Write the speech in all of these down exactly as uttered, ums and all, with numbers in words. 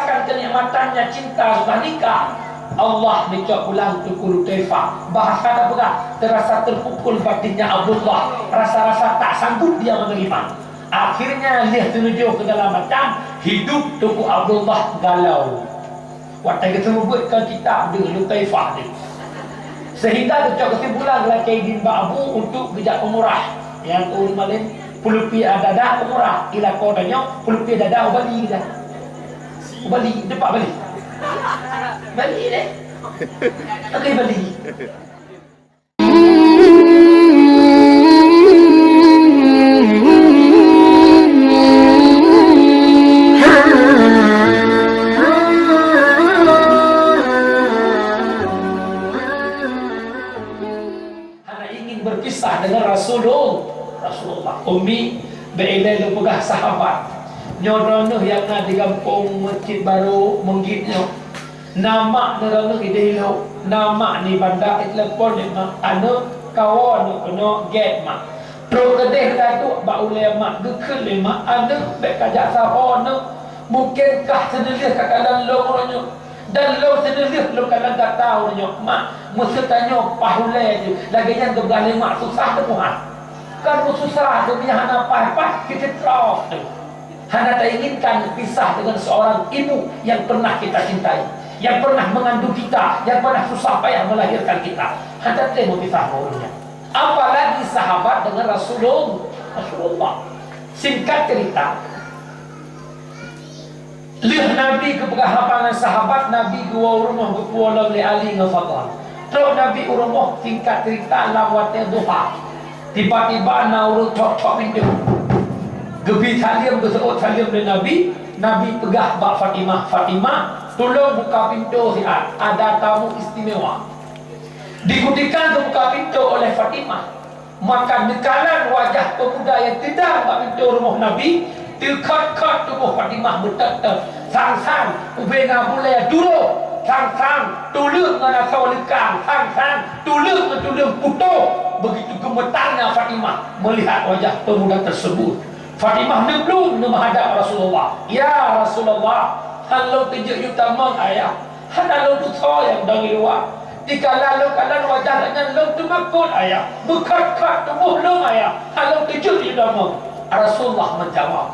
Kenikmatannya cinta sudah nikah, Allah neucok pulang Teungku Hudzaifah. Bahasa tapeugah, terasa terpukul batinnya Abdullah. Rasa-rasa tak sanggup dia menerima. Akhirnya, lheueh teuneujôh keu dalam macam, hidup Teungku Abdullah galau. Watèe geuseumeubeuet keu kitab deuh Hudzaifah deuh. Sehingga geucok keusimpulan lakèe idin bak Abu untuk geujak umrah. Nyang ureueng malém, peuleupi dada umrah, ilakoe tanyoe, peuleupi dada u Bali dah. Bali, teumpat Bali. Bali deh. Oke, Bali. Hana ingin berpisah dengan Rasulul-, Rasulullah. Ummi, bèk ilèe lôn peugah sahabat. Nyoe droeneuh nyang na di gampông Masjid Baru Meunggit nyoe. Na mak droeneuh idéh ilôn, na mak ni banda itelepon lé mak, "Aneuk, kawoe aneuk keunoe gèt mak." Trok keudéh raduek bak ulèe mak, geukheun lé mak, "Aneuk, bèk kajak saho aneuk. Mungken kah seuneulheueh kakalon lôn uroe nyoe." Dan lôn seuneulheueh lôn kalon gata uroe nyoe, mak, meuseutanyoe paih ulèe jeuet, lagèe nyan geupeugah lé mak susah teumuhan. Kan meususah, geubiet hana paih-paih, geuceutrok teuh. Hana tainginkan pisah dengan seorang ibu yang pernah kita cintai, yang pernah mengandung kita, yang pernah susah payah melahirkan kita. Hana tatem meupisah ngon ureueng nyan. Apalagi sahabat dengan Rasulullah. Rasulullah. Singkat cerita, Lheueh Nabi geupeugah haba ngon sahabat, Nabi geuwoe u rumoh geupuwoe lom lé Ali ngon Fatimah. Trok Nabi u rumoh, singkat cerita, lam watèe duha, tiba-tiba na ureueng thok-thok pintoe. Geubi saleuem, geuseuôt saleuem lé Nabi, Nabi peugah bak Fatimah, "Fatimah, tulông buka pintoe siat, ada tamu istimewa." Di kutika geubuka pintoe oleh Fatimah, maka neukalon wajah peumuda nyang teudong bak pintoe rumoh Nabi, teukhot-khot tuboh Fatimah meutot-tot. Sang-sang ubé na bulèe duroh, sang-sang tuleueng ngon asoe leukang, sang-sang tuleueng ngon tuleueng putôh. Begitu geumeutarnya Fatimah melihat wajah pemuda tersebut. Fatimah neublueng neumeuhadap Rasulullah, "Ya Rasulullah, han lôn teujeuet yue tamong, Ayah." Hana lôn tusoe nyang dong di luwa. Dikala lôn kalon wajah gobnyan lôn teumakot, Ayah. Meukhot-khot tuboh lôn, Ayah. Hana lôn teujeuet di dalam. Rasulullah menjawab,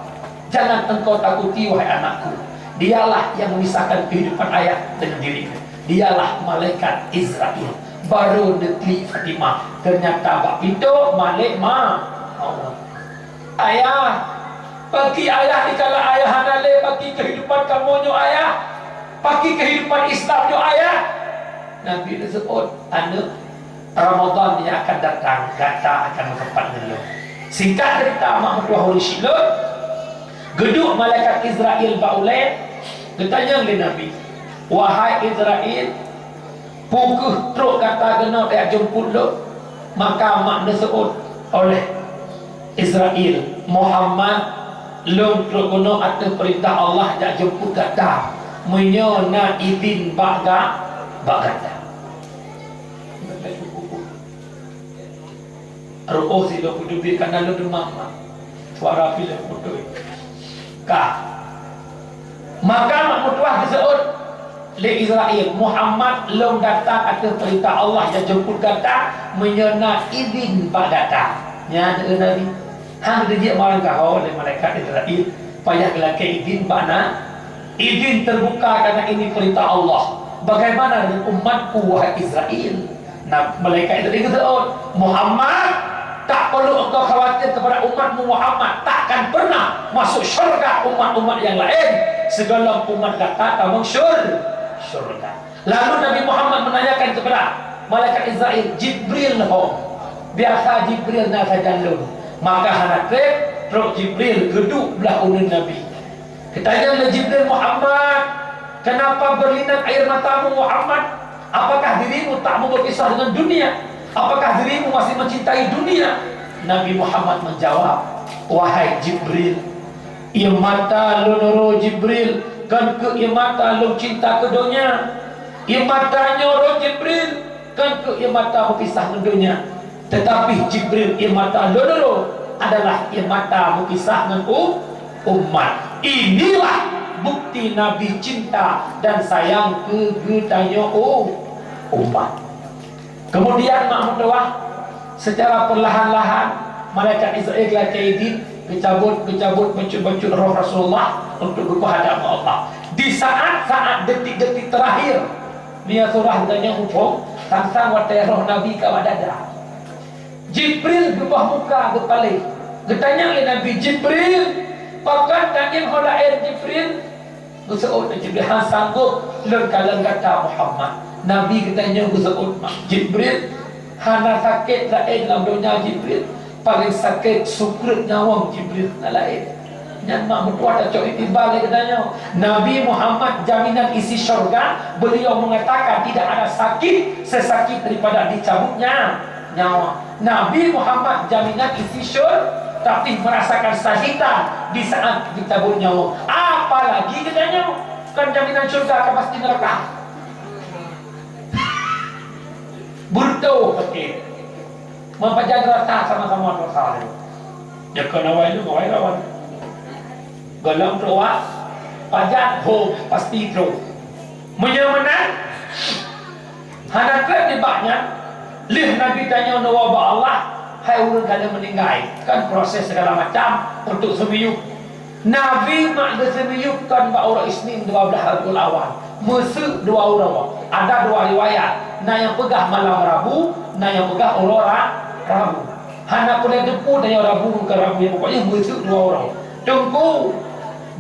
"Jangan engkau takuti, wahai anakku. Dialah yang memisahkan kehidupan ayah dengan dirimu. Dialah malaikat Izrail." Baru neuklik Fatimah. Ternyata bak pintoe malaikat ma-, Allah. "Ayah, pakri ayah dikala ayah hana lé, pakri kehidupan kamoe nyoe, Ayah? Pakri kehidupan Islam nyoe, Ayah?" Nabi geuseuôt, "Aneuk, Ramadan yang akan datang, gata akan meusapat ngon lôn." Singkat cerita, mak meutuah ureueng syiek lôn, geuduek malaikat Izrail bak ulèe, geutanyong lé Nabi, "Wahai Izrail, peu kheueh trok gata keunoe jak jeumput lôn?" Maka mak neuseuôt oleh Izrail, "Muhammad, lôn trok keunoe ateueh peurintah Allah jak jeumput gata, meunyoe na idhin bak ga-, bak gata." Ruoh sidroe peuteubiet kana lôn deumam, mak. Suara piléh beutôi. Ka. Maka mak meutuah geuseuôt lé Izrail, "Muhammad, lôn datang ateueh peurintah Allah jak jeumput gata, meunyoe na idhin bak gata." Nyan, eh, Nabi. Han geujak marang kaho lé malaikat Izrail, payah geulakèe idhin bak na-, idhin teubuka, karena ini perintah Allah. "Bagaimana dengan umatku, wahai Izrail?" Nah, malaikat itu geuseuôt, "Muhammad, tak perlu engkau khawatir kepada umatmu Muhammad, takkan pernah masuk syurga umat-umat yang lain, sigohlom umat gata tamong syur-, syurga." Lalu Nabi Muhammad menanyakan kepada malaikat Izrail, "Jibril ho?" "Biasa Jibril na sajan lôn." Maka hana trép, trok Jibril geuduek blah uneuen Nabi. Geutanyong lé Jibril, "Muhammad, kenapa berlinang air matamu, Muhammad? Apakah dirimu tak mau berpisah dengan dunia? Apakah dirimu masih mencintai dunia?" Nabi Muhammad menjawab, "Wahai Jibril, ié mata lôn uroe Jibril, kon keu ié mata lôn cinta keu donya. Ié mata nyoe uroe Jibril, kon keu ié mata meupisah ngon donya. Tetapi Jibril, ié mata lôn uroe adalah ié mata meupisah ngon u-, umat. Inilah bukti Nabi cinta dan sayang keu geutanyoe u-, umat. Kemudian mak meutuwah, secara perlahan-lahan malaikat Israel lakée idin geucabut, geucabut bacut-bacut roh Rasulullah untuk geupeue hadap Allah. Di saat-saat detik-detik terakhir, meunyoe surah geutanyoe muphom, sang-sang watée roh Nabi ka bak dada. Jibril geubah muka geupaléh. Geutanyong lé Nabi, "Jibril, pakon tangieng ho laén, Jibril?" Geuseuôt lé Jibril, "Hana sanggob lôn kalon gata, Muhammad." Nabi geutanyoe geuseuôt, "Jibril, hana sakét laén lam donya, Jibril. Paleng sakét sukreut nyawöng, Jibril, hana laén." Nyan mak meutuwah tacok iktibar lé geutanyoe. Nabi Muhammad jaminan isi syurga, beliau mengatakan tidak ada sakit sesakit daripada dicabutnya nyawa. Nabi Muhammad jaminan isi syur-, tapi merasakan sakitan di saat dicabut nyawa. Apalagi geutanyoe, kan jaminan syurga ka pasti neraka. Beureutoh sakét. Meupajan rasa sama-sama dosa lé. Jakon awai lôn, awai lawan. Gohlom trok wak, pajan, ho, pasti trok. Meunyoe meunan, hana treb nibak nyan, lheueh Nabi tanyoe neuwoe bak Allah, hai ureuëng ka lheueh meuninggai. Kan proses segala macam untuk seumiyueb. Nabi mak geuseumiyueb kon bak uroe Isnin dua blaih Rabiul Awal. Meuseuk dua uroe. Ada dua riwayat. Na nyang peugah malam Rabu, na nyang peugah uroe Ra-, Rabu. Hana peureulée teupeu tanyoe Rabu keu Rabu, nyang pokoknya meuseuk dua uroe. Teungku,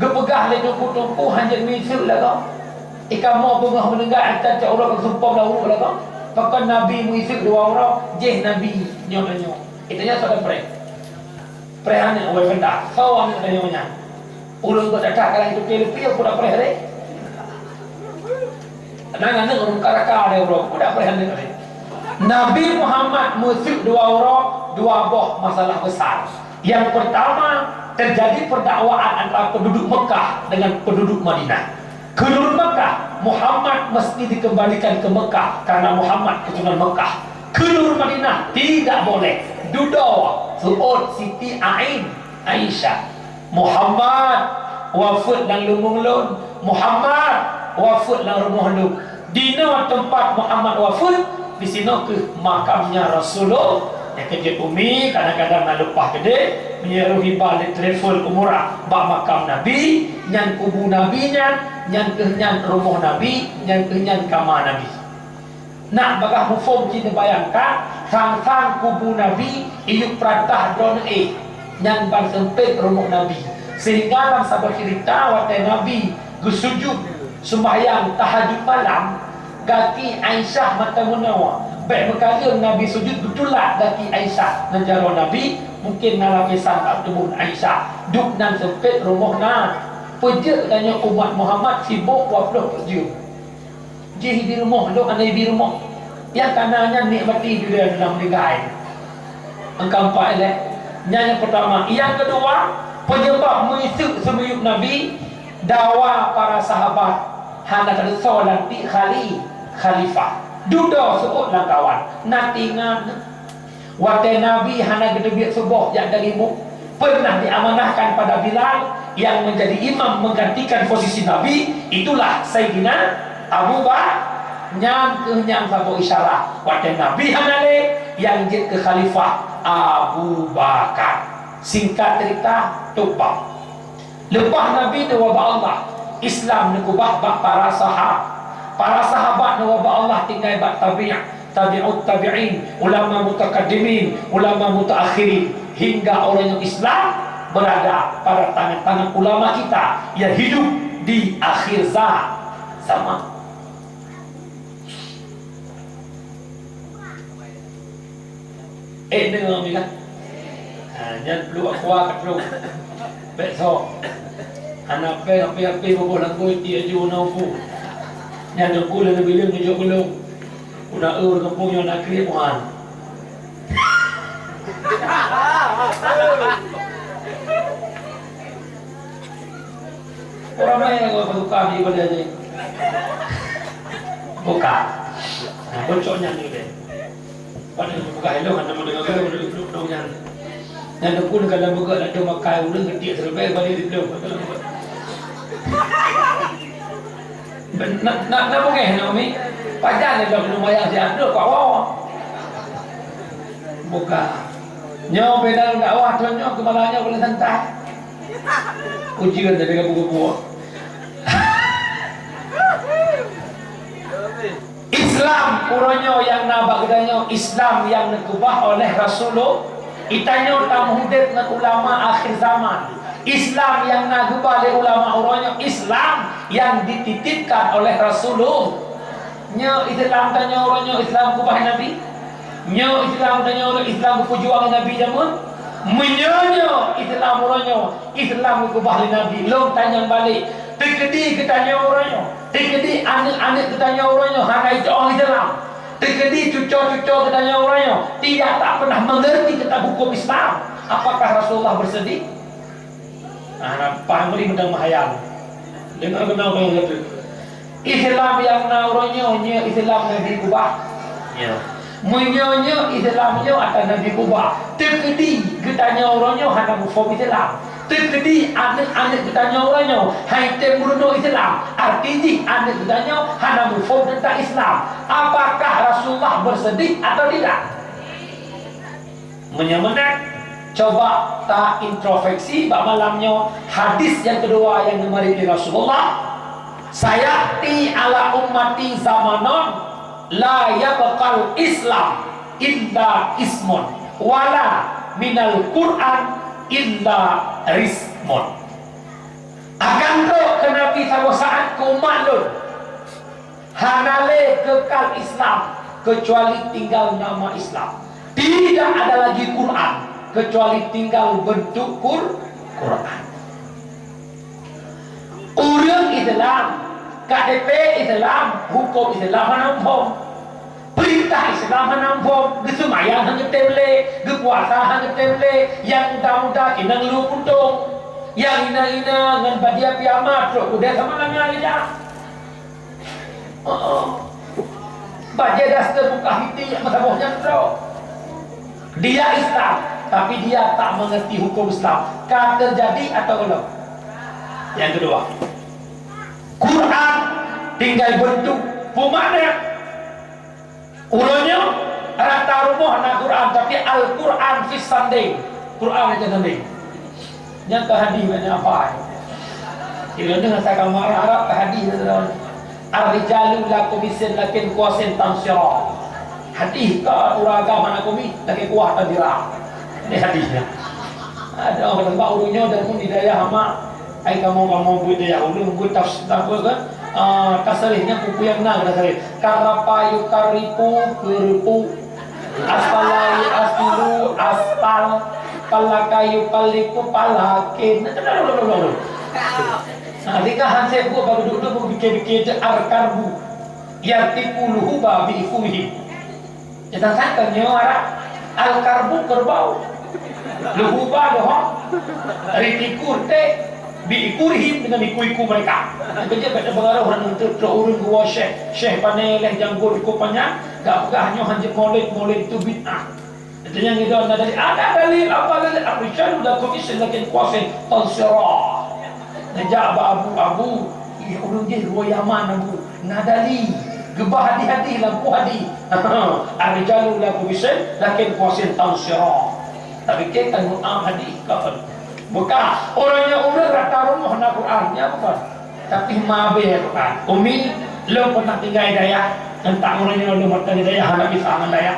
geupeugah lé teungku-teungku hanjeuet meuseuk lagoe. Ikamoe beungoh meuninggai, acan cok uroe geusumpom lam uroe lagoe. Pakon Nabi meuseuk dua uroe, jih Nabi nyoe tanyoe. Itu nyan soe preh. Preh aneuk wai benda. Soe aneuk tanyoe nyan? Ureuëng geuh that-that ka lagée teuke leupie, peue dak preh lé? Nyan aneuk ureuëng ka raka lé uroe, peue dak preh aneuk lé? Nabi Muhammad meuseuk dua uroe, dua boh masalah besar. Yang pertama, terjadi perdakwaan antara penduduk Mekah dengan penduduk Madinah. Keuneulheueh Mekah, Muhammad mesti dikembalikan ke Mekah karena Muhammad keturunan Mekah. Keuneulheueh Madinah tidak boleh. Dudoe, seuôt Siti Ain, Aisyah. Muhammad wafeuet lam leumbông lôn. Muhammad wafeuet lam rumoh lôn. Dinoe teumpat Muhammad wafeuet, disinoe keuh makamnya Rasulullah. Nyang keujeuet umi, kadang-kadang na leupah keudeh, meunyoe roh iba lé travel umrah bak makam Nabi, nyan kubu Nabi nyan, nyan keuh nyan rumoh Nabi, nyan keuh nyan kama Nabi. Nak bagaih muphom cit neubayangkan, sang-sang kubu Nabi iyup peurantah droeneuh éh, nyan ban seumpét rumoh Nabi. Sehingga lam saboh cerita, watée Nabi geusujut seumbahyang tahajud malam, gaki Aisyah mata meunoe. Bék meukaleueng Nabi sujut beutulak gaki Aisyah ngon jaroe Nabi, mungken na lapisan bak tuboh Aisyah. Duek nan seumpét rumoh na. Peujeuet tanyoe umat Muhammad sibok dua ploh peuet jeuem. Jih ibi rumoh, lôn hana ibi rumoh. Nyang kana nyan nikmati dudoe lam linggai. Angka empat ilée. Nyan nyang pertama. Nyang kedua, penyebab meuseuk seumiyueb Nabi, dawa para sahabat hana teusoe lam tiek khali-, khalifah. Dudoe seuôt lam kawan. Na tingan. Watée Nabi hana geuteubiet suboh jak talimbong, pernah diamanahkan pada Bilal yang menjadi imam menggantikan posisi Nabi, itulah Saidina Abu Bakar. Nyan keuh nyang saboh isyarat, watée Nabi hana lé, nyang jeuet keu khalifah Abu Bakar. Singkat cerita, teuh bab. Leupah Nabi neuwoe bak Allah, Islam neukeubah bak para saha-, para sahabat neuwoe bak Allah tinggai bak tabi-, tabi'ut tabi'in, ulama mutakaddimin, ulama mutaakhirin, hingga orang yang Islam berada pada tangan-tangan ulama kita yang hidup di akhir za-, zaman. Eh, deungoe mi kan? Ha, nyan pluek aqua ka pluek. Bék sok. Hana péng api-api boboh lam kueh ti aju na upu. Nyan upu lé neubileueng nujok gulong. Una eu kampung nyoe na kriet muhan. Orang lain yang buat tukang di benda ni. Bukan. Nah, bocoknya ni deh. Pada buka hello kan nama dengan kau duduk duduk dong nyan. Dan aku dengan lama gak nak makai ulang kecil serbai balik di belum. Na, na, na beungéh na, Umi? Pajan lé lom lumayan siat dok kok woe. Buka. Nyoe beda dakwah tu nyoe keumalanyoe boleh santai. Ujeuen dari kabu-kabu. Islam uroe nyoe nyang na bak geutanyoe, Islam nyang neukeubah oleh Rasulullah. Geutanyoe tameuhudép ngon ulama akhir zaman. Islam nyang na geuba lé ulama uroe nyoe, Islam nyang dititipkan oleh Rasulullah. Nyoe Islam tanyoe uroe nyoe, Islam keubah Nabi. Nyoe Islam tanyoe uroe, Islam geupeujuang Nabi jameun. Meunyoe nyoe Islam uroe nyoe, Islam geukeubah lé Nabi, lôn tanyong balek. Teukeudi geutanyoe uroe nyoe, teukeudi aneuk-aneuk geutanyoe uroe nyoe hana jiteu'oh Islam. Teukeudi cuco-cuco geutanyoe uroe nyoe tidak tak pernah mengerti tentang hukum Islam. Apakah Rasulullah bersedih? Ah, nampak beri meudan mahayal. Dengar benar apa yang kata. Islam nyang na uroe nyoe, nyoe Islam Nabi keubah. Ya. Meunyoe nyoe Islam nyoe ata Nabi keubah. Teukeudi geutanyoe uroe nyoe hana muphom Islam. Teukeudi aneuk-aneuk geutanyoe uroe nyoe hai tem meurunoe Islam. Arti jih aneuk geutanyoe hana muphom teuntang Islam. Apakah Rasulullah bersedih atau tidak? Meunyoe meunan, coba ta introspeksi bak malam nyoe hadis nyang keudua nyang geumari lé Rasulullah, "Sayati ala ummati zamanun la yabqal Islam illa ismun, wala minal Qur'an illa rismun." Akan trok keu Nabi saboh saat keu umat lôn. Hana lé keukal Islam keucuali tinggal nama Islam. Tidak ada lagi Quran keucuali tinggal bentuk Qur-, Quran. Ureuëng Islam, K T P Islam, hukum Islam hana muphom. Peurintah Islam hana muphom, geuseumayang hana geutem lé, geupuasa hana geutem lé, nyang muda-muda inong lu puntông, nyang inong-inong ngon bajée piyama trok udeb sama ngon nyan. Oh, oh. Bajée daster buka hiti nyang meusaboh nyan droe. Dia Islam, tapi dia tak mengerti hukum Islam. Ka terjadi atau belum? Yang kedua, Quran tinggal bentuk. Peue makna? Uroe nyoe rata rumoh na Quran, tapi Al-Quran fis sandeng. Quran di sandeng. Nyang keu hadih banyak apa? Kira dengan saya kamar Arab keu hadih tu. Ar-rijalu la kumisin lakin kuasin tamsira. Hadih ka ureuëng agama na kumi, lakin kuah tamsira. Ini hadihnya. Ada orang kata, "Bak ureuëng nyoe dan pun di dayah amat." Ai kamoe-kamoe buet dayah ulôn buet tafsir apa kan? Ah, tasrih nyan peue-peue nyang na tasrih. Karapa yukaripu, keureupu. Aspala yuasilu, aspal. Palaka yupaliku, palakin. Nah, tenang dulu, dulu, dulu. Nah, tinggal hansé buet baru duduk, duduk, pikir-pikir, al-karbu. Yartiku luhuba bi ifuhi. Nyang sangka nyoe arah al-karbu kerbau. Luhuba dohong. Ritiku rete bi ikurihim dengan iku-iku mereka. Jadi pada pengaruh orang untuk trok urun gua syekh, syekh pané leh janggut ikut panjang, gak peugah nyoe hanjeuet maulid, maulid itu bid'ah. Itu yang itu anda dari ada dalil apa dalil? Aku cari udah komisi lagi kuasa tansirah. Ngejak ba abu-abu, ih, ulun jih dua Yaman abu. Nadali, geubah hadih-hadih lam ku hadih. Ar-rijalu la kumisin, lakin kuasin tansira. Tapi ke kan mu'am hadih kafir. Bukan, orang yang udah rata rumah na Quran, ya bukan? Tapi mabe ya Quran. Umi, lo pernah tinggal di dayah, tentang orang yang lo pernah di dayah, anak bisa aman dayah.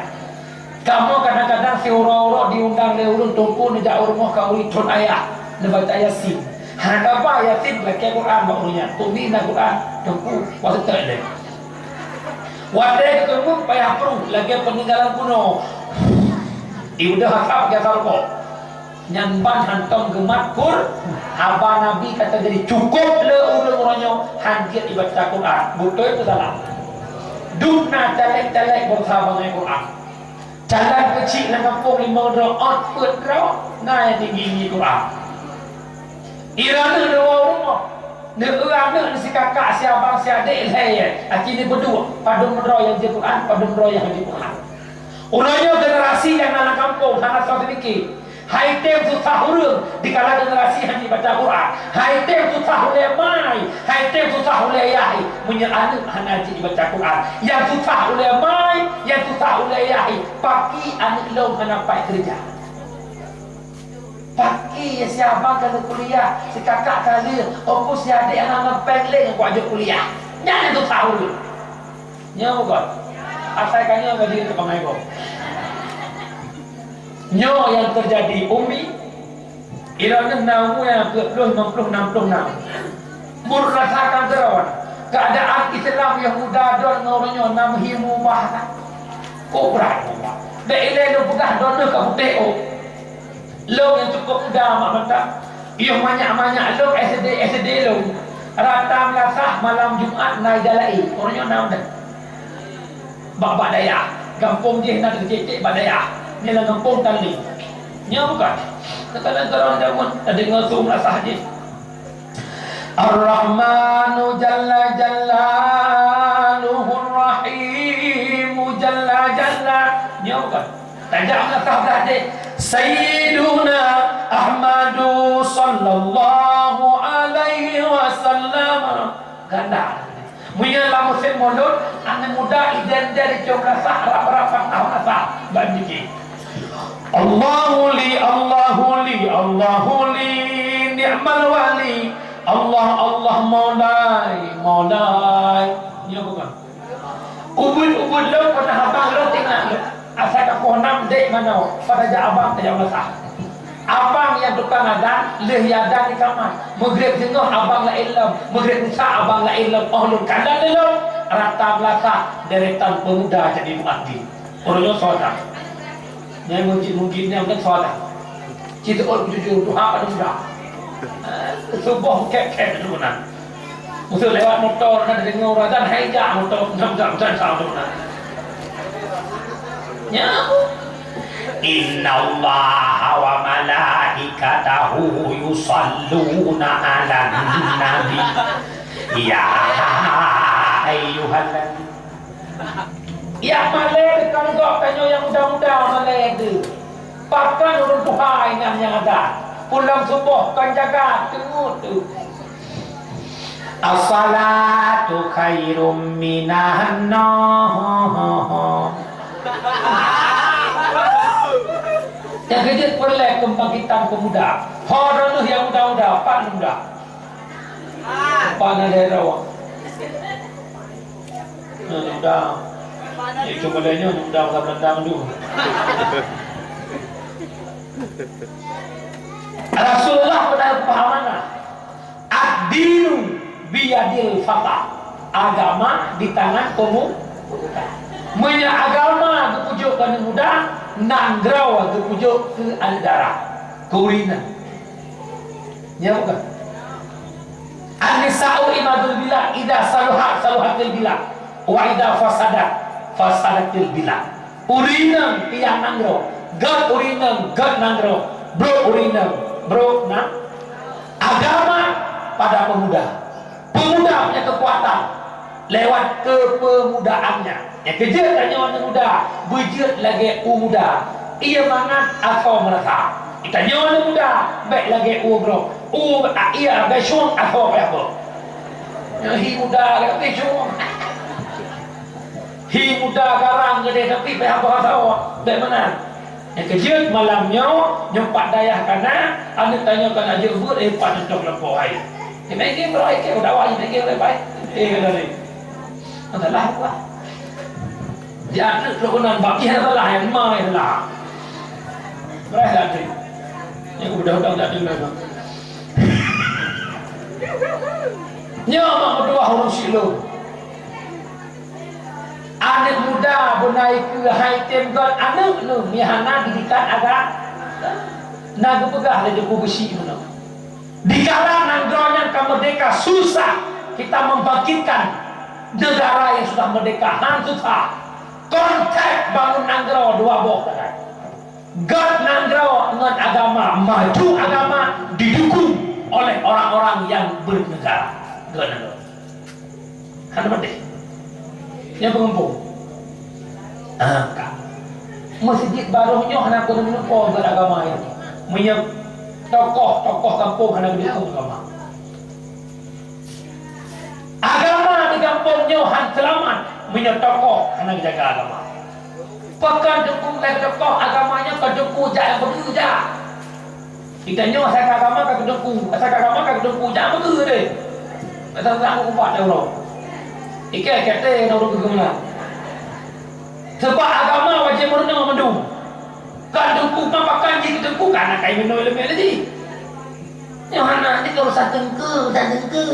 Kamoe kadang-kadang siuroe-uroe diundang lé ureuëng teungku neujak u rumoh keu ureuëng thon ayah, neubaca Yasin. Hana kaba Yasin lakée Quran bak ureuëng nyan. Umi na Quran, teungku, watée teuk lé. Watée geuteumeung payah pruh lagée peuninggalan bunoe. Ibuda hakab gata rukok. Nyan ban hantom geumat Qur-, haba Nabi kata jadi cukup le ureuëng uroe nyoe han jeuet ibaca Quran. Beutôi teuh salah? Dum na caleg-caleg berusaha bangai Quran. Jalan keuchik lam gampông limong droe, ot peuet droe, na nyang tinggi-tinggi Quran. Droeneuh dua rumoh, neueu aneuk neusikakak, siabang siadek lhée, aci neubeuduek, padum droe nyang jeuet Quran, padum droe nyang hana jeuet Quran. Uroe nyoe generasi nyang na lam gampông hana soe seumiké. Hai tem susah ureuëng dikala generasi hana jibaca Quran. Hai tem susah ulée mai, hai tem susah ulée yah. Meunyoe aneuk hana jeuet jibaca Quran, nyang susah ulèe mai, nyang susah ulèe yah, pakri aneuk lôn hana paih keureuja. Pakri si abang ka lheueh kuliah, si kakak ka lheueh, oh, ku si adék hana ngon péng lé ngon kuajok kuliah. Nyan nyang susah ulôn. Nyo bukon? Asai ka nyo gaji teuh bangai gob. Nyoe nyang teujadi, Umi. Droeneuh na umu nyang peuet ploh, limong ploh, nam ploh nam. Beurasa kan droe. Keuadaan Islam nyang muda droe ngon uroe nyoe na meuhi mubah. Kobra mubah. Bèk ilèe lôn peugah droeneuh ka putéh ôk. Lôn nyang cukôp muda mak mantong. Yoh manyak-manyak lôn S D, S D lôn. Rata meulasah malam Jumat na ija laén. Uroe nyoe na mantong. Bak, bak dayah. Gampông jih na teucék-cék bak dayah. Nyoe lam gampông Tanglé. Nyoe bukon? Kadang-kadang droe jameun tadeungoe su meulasah jih. Ar-Rahmanu jalla jalaluhu, Ar-Rahimu jalla jalla. Nyoe bukon? Tajak meulasah blah deh. Sayyiduna Ahmadu sallallahu alaihi wasallam. Ganda. Meunyoe lam musém Maulud, aneuk muda idéh-idéh jicok meulasah, rab-rab, patah meulasah, ban jih. Allahu li, Allahu li, Allahu li, ni'mal wali. Allah, Allah, maulai, maulai. Nyoe bukon? Ubit-ubit lôn pernah abang lôn tinggai lôn. Asai ka poh nam dek manoe, pada jak abang tajak meulasah. Abang nyang tukang adan, lheueh adan di kamar. Maghrib singoh abang laén lom, maghrib isa abang laén lom. Oh lôn kalon lé lôn, rata meulasah deretan pemuda jadi muadzin. Uroe nyoe soe dah. Nyang mungkin-mungkin nyang bukan soe dah. Ci teuôt jujur tuha pada muda. Suboh kek-kek dulu nan. Musoh lewat motor na deungoe uroe adan hai jak motor, ngam jak bukan soe tu nan. Nya. Innallaha wa malaikatahu yusalluna 'alan nabi. Ya ayyuhalladzina. Nyang malèe teuka lé gob tanyoe nyang muda-muda malèe teuh. Pakon ureueng tuha ingat nyang adat. Pulang suboh kon jaga teungeut teuh. As-salatu khairum minan naum. Nyang keujeuet peureulèe keubangkitan peumuda. Ho droeneuh nyang muda-muda, pat muda. Pat na daerah awak. Nyang muda. Itu modelnya muda masa Belanda dulu. Rasulullah pernah pemahaman. Ad-dinu biyadil fata. Agama di tangan pemu-, pemuda. Meunyoe agama geupeujok keu aneuk muda, nanggroe geupeujok keu aneuk dara, keu ureueng inong. Ya bukan? An-nisa'u imadul bilad, idza saluhat, saluhatil bilad, wa idza fasadat, fasadatil bilad. Ureueng inong tiang nanggroe, gèt ureueng inong gèt nanggroe, brok ureueng inong brok na-, agama pada pemuda. Pemuda punya kekuatan lewat kepemudaannya. Nyang keujeuet tanyoe aneuk muda, beujeuet lagèe u muda. Ie mangat asoe meurasa. Tanyoe aneuk muda, bèk lagèe u brok. U, ie, bèk sueng asoe payah beuh. Nyoe hi muda, tapi sueng. Hi muda garang geude tapi payah beuh asoe. Bèk meunan. Nyang keujeuet malam nyoe, nyoe pat dayah ka na, aneuk tanyoe ka na jeuet beuet, eh, pat cok lampôh hai. Keuneuk geuh beurai keu dakwah, keuneuk geuh beurai. Eh, kata dia. Masalah apa? Di aneuk lôn keunan bak jih salah, nyang ma nyang salah. Beurai lah tu. Nyang udah-udah tak dengar. Nyoe mak meutuah ureueng syik lôn. Aneuk muda beuna ikeue hai tem gèt aneuk neuh meuhana didikan agama. Na geupeugah lé Teungku Beusi meunoe. Dikala nanggroe nyan ka merdeka, susah kita membangkitkan negara yang sudah merdeka. Han susah. Konteks bangun nanggroe dua boh sagai. Gèt nanggroe ngon agama, maju agama, didukung oleh orang-orang yang bernegara. Gèt nanggroe. Hana meudeh. Nyang peungumpung. Ah, ka. Meuseujid barôh nyoe hana keuneuk meulumpoe gèt agama nyan. Meunyoe tokoh-tokoh gampông hana geudukung agama. Agama di gam-, Han seulamat meunyoe tokoh hana geujaga agama. Pakon teungku lé tokoh agama nyoe keu teungku jak nyang beugeu jak. Geutanyoe asai keu agama ka keu teungku, asai keu agama ka keu teungku, jak beugeu deh. Asai keu ubat deh uroe. Ikei-ikei teh na ureueng beugeu meunan. Sabab agama wajéb meurunoe mandum. Kon teungku, pakon jih keu teungku, ka na kai meunoe leumeh lagi. Nyoe hana, nyoe urusan teungku, urusan teungku.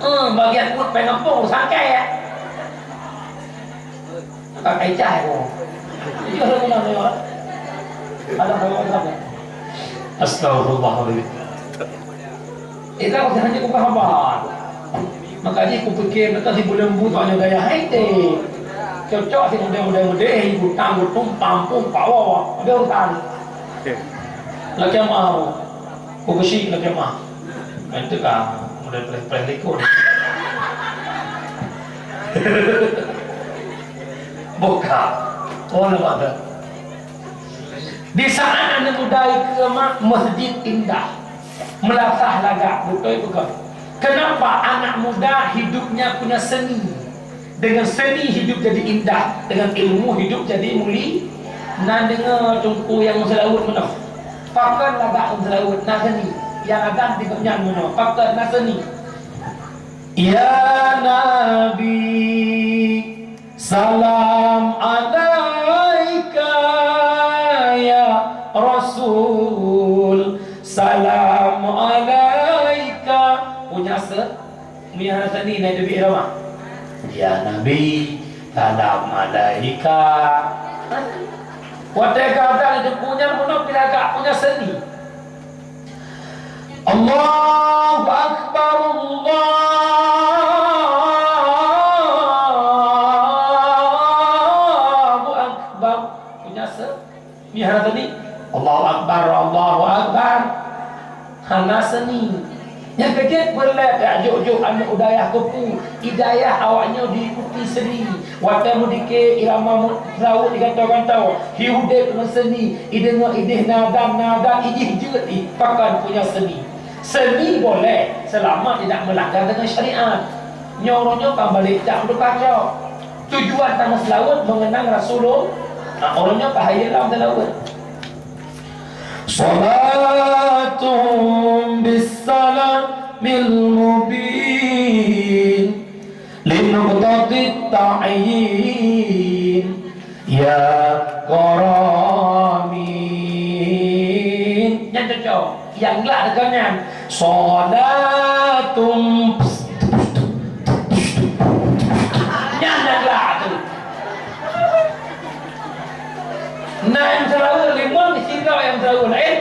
Eh, bagian buet pengempung urusan kèe. Pakai cai ko. Iya, iya, iya. Ada, ada, ada. Astagfirullahaladzim. Itu urusan hanya bukan hamba. Maka dia kupikir, maka si bulan buta nyoe gaya high tech. Cocok si muda-muda muda, eh, butang, butung, pampung, pawa, ada urusan. Lagi mau. Ku keuchik lagèe mah. Nyan teuka model preh-preh likot. Buka. Oh, nampak tak? Di saat aneuk muda ikeu mak, masjid indah, meulasah lagak, beutôi bukan? Kenapa anak muda hidupnya punya seni? Dengan seni hidup jadi indah, dengan ilmu hidup jadi muli-, na deungoe teungku nyang seulaweuet meunoe. Pakon lagak ureueng seulaweuet na seni, nyang agam di gobnyan meunoe, pakon na seni. Ya Nabi, salam alaika, ya Rasul, salam alaika. Punya se-, Meuhana seni na teubiet irama. Ya Nabi, salam alaika. Watèe gata di teumpat nyan meunan pih lagak punya seni. Allahu Akbar, Allahu Akbar. Punya se-, Meuhana seni, Allahu Akbar, Allahu Akbar. Hana seni. Nyang keujeuet peureulèe tajok-jok aneuk u dayah keupeue, i dayah awaknyoe diikuti seni. Watèe meudike irama meu-, seulaweuet digantoe-gantoe, hi udép ngon seni, ideungoe idéh na adan, na adan, ijih jeuet ih, pakon punya seni. Seni boleh, selama tidak melanggar dengan syariat. Nyoe uroe nyoe ka balek jak meutuka cok. Tujuan tameuseulaweuet meungeunang Rasulullah. Nah, uroe nyoe ka hayeu lam seulaweuet. Salatuhum bissalamil mubin linuqtatit ta'yin. Ya Karamin. Nyan cocok. Nyang glak deungon nyan. Sholatum. Nyan nyang glak tu. Nah, nyang seulaweuet limong, sidroe nyang seulaweuet laén.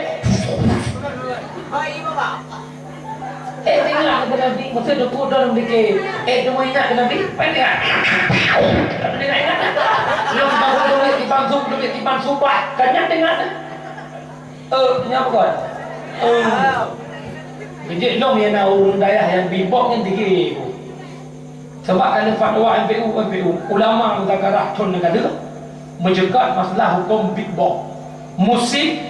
Eh, teuingat keu Nabi, masa teupeu droe lam dike. Eh, teuma ingat keu Nabi, pen ingat. Tapi ingat, ingat. Lôn bang seuduek, tibang sub, duek tibang subah. Kan nyan teuingat. Eh, nyan bukan? Eh. Jadi, lôn nyang na ureueng dayah nyang bibok nyan dike. Sabab ka lheueh fatwa M P U, M P U, ulama meuzakarah thon nyang ka deuh, meujeugat masalah huköm beatbox. Musik,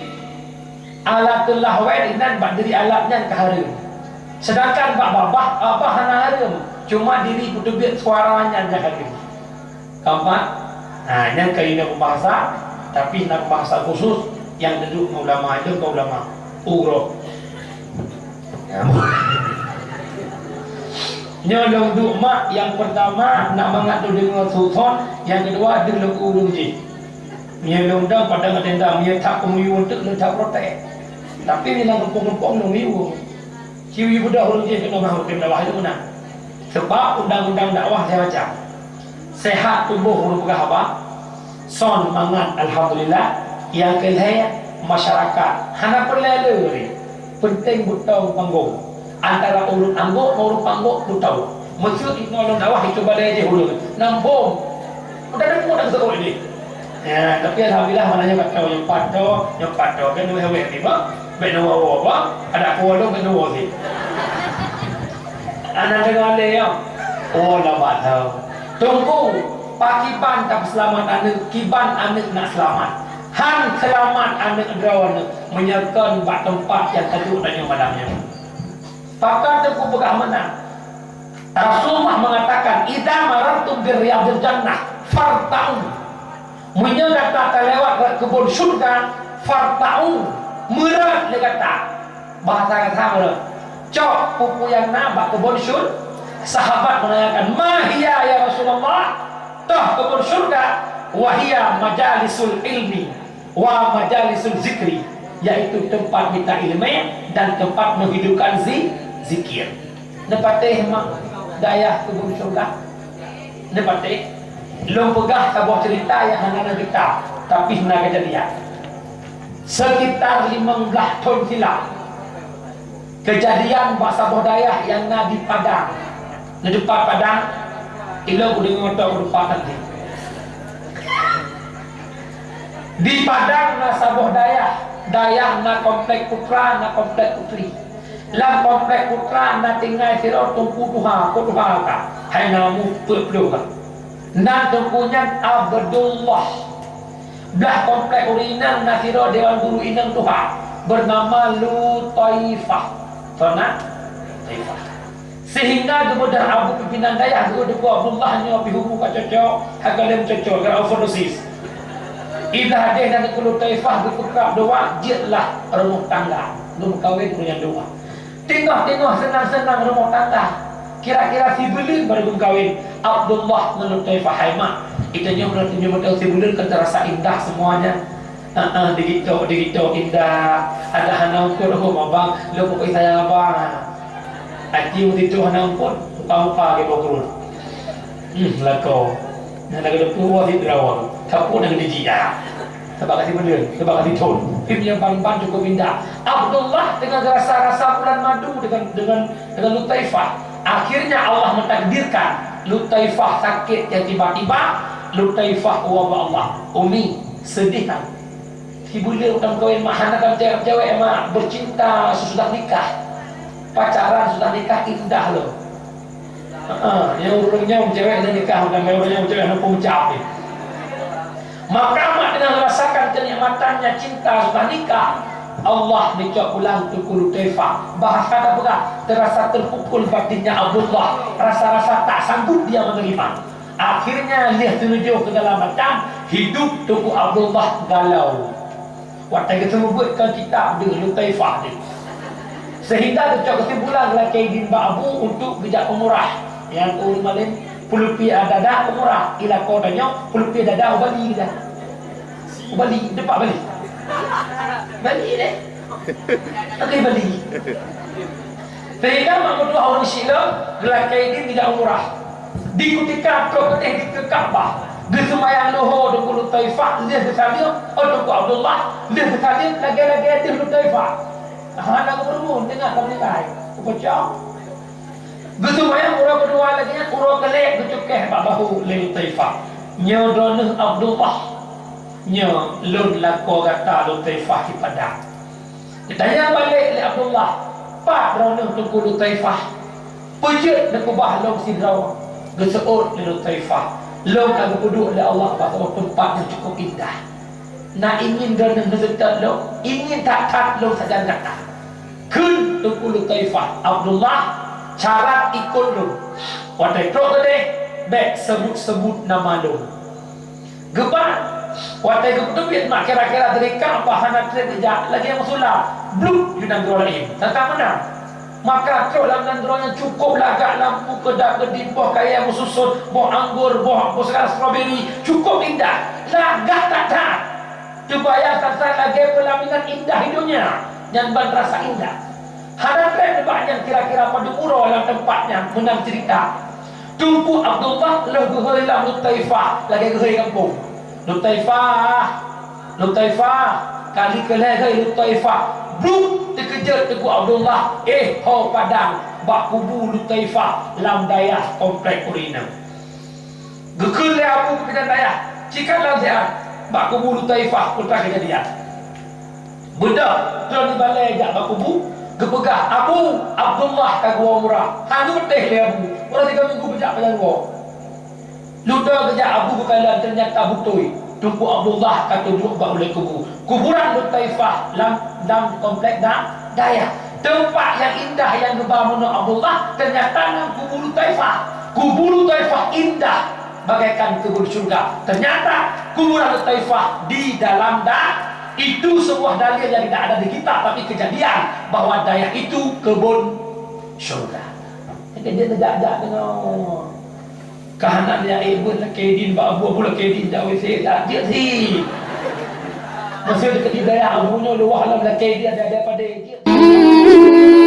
alatul lahwai inan bak diri alat nyan ka hareuem. Sedangkan bak babah, babah hana hareuem, cuma diri peuteubiet suara nyan nyang hareuem. Keempat, ha, nyan ka inoe peubahasa, tapi na peubahasa khusus nyang teuduek ngon ulama, itu ke ulama. Uroe. Nyoe lôn duek mak, nyang peurtama nak mangat lôn deungoe su thon, nyang keudua deuh lôn ureueng jih. Meunyoe lôn dong padang tenda, meunyoe that peumiyueb teuk lôn that protes. Tapi meunyoe lam gampông-gampông lôn miyueb. Ci yue beudôh ureueng jih keunoe bak huköm dakwah itu meunan. Sebab undang-undang dakwah lhèe macam. Sehat tuboh ureueng peugah haba, son mangat alhamdulillah, nyang keu lhèe masyarakat. Hana peureulèe le. Peunteng beutôi panggong. Antara ureueng anggôk ngon ureueng panggôk beutôi. Meuseu inoe lôn dakwah itu balèe jih ureueng. Nambông. Udah deungoe dah seuôt ini. Ya, tapi alhamdulillah mana nyang pat tho, nyang pat tho, nyang pat tho. Kan dua wéh ni, bah. Bèk neuwoe-woe, bah. Ada kuah lôn bèk neuwoe sih. Anak dengar lé ya. Oh, lambat tau. Teungku, pakiban tapeuseulamat aneuk, kiban aneuk nak seulamat. Han seulamat aneuk droeneuh meunyoe kon bak teumpat nyang teuduek tanyoe malam nyoe. Pakon teungku peugah meunan? Rasulullah mengatakan, "Idza marar Antum bi riyadil jannah, farta'u. Meunyoe gata talewat rot keubon syurga, farta'u, meurot lé gata. Bahasa gata meurot. Cok peue-peue nyang na bak keubon syur-, sahabat menanyakan, "Ma hiya ya Rasulullah?" Toh keubon syurga? "Wa hiya majalisul ilmi wa majalisul zikri," yaitu tempat minta ilmu dan tempat menghidupkan zi-, zikir. Neupatéh mak dayah keubon syurga? Neupatéh? Lôn peugah saboh cerita nyang hana na cerita, tapi na keujadian. Sekitar limong blaih thon silam, keujadian bak saboh dayah nyang na di Padang. Di teumpat Padang, ilôn kudeungoe teuh kudeungoe tadi. Di Padang na saboh dayah, dayah na komplek putra, na komplek putri. Lam komplek putra na tinggai sidroe teungku tuha, peue tuha ka, hai na mu peuet ploh ka. Nan teungku nyan Abdullah. Blah komplek ureueng inong na sidroe dewan guru inong tuha, beunama Lutaifah. Tona? Taifah. Sehingga geubeudôh Abu pimpinan dayah geuh Teungku Abdullah nyoe pih umu ka cocok, hana lé cocok, keureuna overdosis. Idah deh dan Teungku Lutaifah geupeukrab doa, jeuet lah rumoh tangga, geumeukawen ureueng nyan dua. Teungoh-teungoh seunang-seunang rumoh tangga, kira-kira sibuleuen baru geumeukawen, Abdullah ngon Lutaifah. Hai mak, geutanyoe meunyoe, meunyoe mantong sibuleuen kan teurasa indah semuanya. Heeh, digitok, digitok indah. Ada hana ukur hom abang, lôn peukai sayang abang. Aci meusitu hana ukur, muka-muka ke bau kurut. Hmm, lakoe. Nah, lagèe lôn peubuet di Derawa. Sapeue nyang dijak? Sabab ka sibuleuen, sabab ka sithon. Pih nyang ban-ban cukup indah. Abdullah dengan rasa-rasa bulan madu dengan, dengan, dengan Lutaifah. Akhirnya Allah mentakdirkan Lutaifah sakit yang tiba-tiba, Lutaifah uwa bak Allah. Umi, sedih kan? Sibuleuen utam kawin mak hana kan cewek-cewek mak bercinta sesudah nikah. Pacaran sudah nikah indah loh. Heeh, nyang ureueng nyoe cewek hana nikah, dan ureueng nyoe cewek hana peucap ni. Maka mak dengan merasakan kenikmatannya cinta sudah nikah, Allah neucok pulang Teungku Lutaifah. Bahasa ka peugah, terasa terpukul batinnya Abdullah, rasa-rasa tak sanggup dia menerima. Akhirnya lheueh teuneujôh keu dalam macam, hidup Teungku Abdullah galau. Watèe geuseumeubeuet keu kitab deuh Lutaifah deuh. Sehingga geucok keusimpulan lakèe idin bak Abu untuk geujak umrah. Nyang ureueng malém peuleupie dada umrah, i lakoe tanyoe peuleupie dada u Bali dah. U Bali, teumpat Bali. Bali deh. Oke, Bali. Sehingga mak meutuah ureueng Syiek lom, geulakèe idin geujak umrah. Di kutika trok keudeh di Ka'bah, geuseumayang luho Teungku Lutaifah, lheueh geusaleuem, oh, Teungku Abdullah, lheueh geusaleuem lagèe-lagèe deuh Lutaifah. Hana geupeurumun, teungoh ka meuninggai. Geupeucok. Geuseumayang uroe keudua lagèe nyan, uroe keulhèe geucukéh bak bahu lé Lutaifah. Nyoe droeneuh Abdullah, nyoe lôn lakoe gata Lutaifah di Padang. Geutanyong balek lé Abdullah, "Pat droeneuh Teungku Lutaifah? Peue jeuet neukeubah lôn sidroe?" Geuseuôt lé Lutaifah, "Lôn ka geupeuduek lé Allah bak saboh teumpat nyang cukup indah. Na ingin droeneuh neuseutôt lôn, ingin that-that lôn sajan gata." Kheun Teungku Lutaifah, "Abdullah, syarat ikôt lôn. Watèe trok keudeh, bèk seubut-seubut nama lôn." Geuba, watèe geupeuteubiet mak kira-kira dari Ka'bah hana trép geujak, lagèe meusulap, blup, di nanggroe laén. Teuka meunan. Maka trok lam nanggroe nyang cukup lagak lampu keudap-keudip, boh kayèe meususon, boh anggô, boh, boh segala stroberi, cukup indah. Lagak that-that. Teubayang that-that lagèe peulaminan indah di donya, nyan ban rasa indah. Hana trép nibak nyan kira-kira padum uroe lam teumpat nyan meunan cerita. Teungku Abdullah lheueh geuhôi lam Lutaifah lagèe geuhôi gampông. "Lutaifah, Lutaifah," kali keulhèe hôi Lutaifah. Bluk, teukeujot Teungku Abdullah, eh, ho padang bak kubu Lutaifah lam dayah komplek ureueng inong. Geukheun lé Abu pimpinan dayah, "Cikat lam siat, bak kubu Lutaifah peue teuma keujadian." Beudôh, droeneuh balèe jak bak kubu, geupeugah, "Abu, Abdullah ka geuwoe umrah." Hana geutéh lé Abu, uroe tiga minggu beujak pajan woe. Ludoe geujak Abu geukalon, teunyata beutôi Teungku Abdullah ka teuduek bak ulèe kubu. Kuburan Lutaifah lam, lam komplek da-, dayah. Teumpat nyang indah nyang geuba meunoe Abdullah, teunyata ngon kubu Lutaifah. Kuburu Taifah indah bagaikan kebun syurga. Ternyata kuburan Taifah di dalam da-, itu sebuah dalil yang tidak ada di kitab, tapi kejadian bahwa dayah itu kebun syurga. Jadi dia tegak-tegak dengan kahanan yang ibu laki din, babu-babu laki din, dah wisi, dah dia si. Masih dekat di dayah, abunya luah lam laki dia, ada, ada pada dia.